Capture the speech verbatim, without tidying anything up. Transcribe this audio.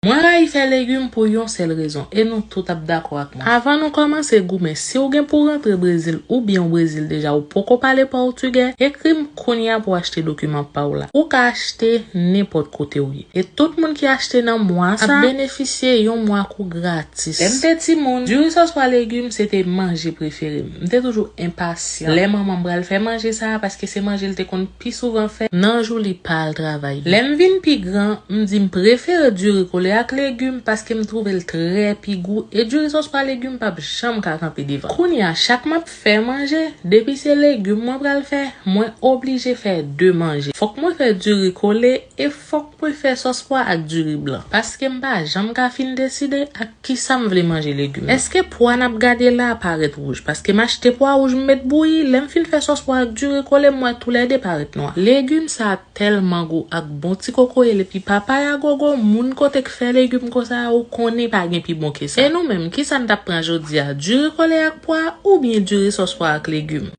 Mwen rayi fè legim pou yon sèl rezon, e nou tout ap dakò ak mwen. Avan nou kòmanse goumen, si w gen pou w rantre Brezil oubyen w Brezil deja, ou poko pale pòtigè, ekri m kounye a pou w achte dokiman pa w la. Ou ka achte nenpòt kote w ye. E tout moun ki achte nan mwa sa ap benefisye yon mwa kou gratis. Lè m te timoun, diri sòs pwa legim se te manje prefere m. M te toujou enpasyan lè manman m pral fè manje sa a, paske se manje l te konn pi souvan fè nan jou li pa al travay yo. Lè m vin pi gran, m di m prefere diri kole ak legim paske m twouve l trè pi gou, e diri sòs pwa legim p ap janm ka kanpe devan. Kounye a, chak m ap fè manje, depi se legim mwen pral fè, mwen oblije fè de manje. Fòk mwen fè diri kole e fòk mwen fè sòs pwa ak diri blan, paske m pa janm ka fin deside ak kisa m vle manje legim nan. Èske pwa n ap gade la a parèt wouj? Paske m achte pwa wouj, m met bouyi, lè m fin fè sòs pwa ak diri kole, m wè toulède parèt nwa. Legim sa a tèlman gou ak bon ti kokoyèl epi papaya gogo, moun kote k fè legim konsa a, ou konnen pa gen pi bon ke sa. E nou menm, kisa n t ap pran jodi a, diri kole ak pwa oubyen diri sòs pwa ak legim?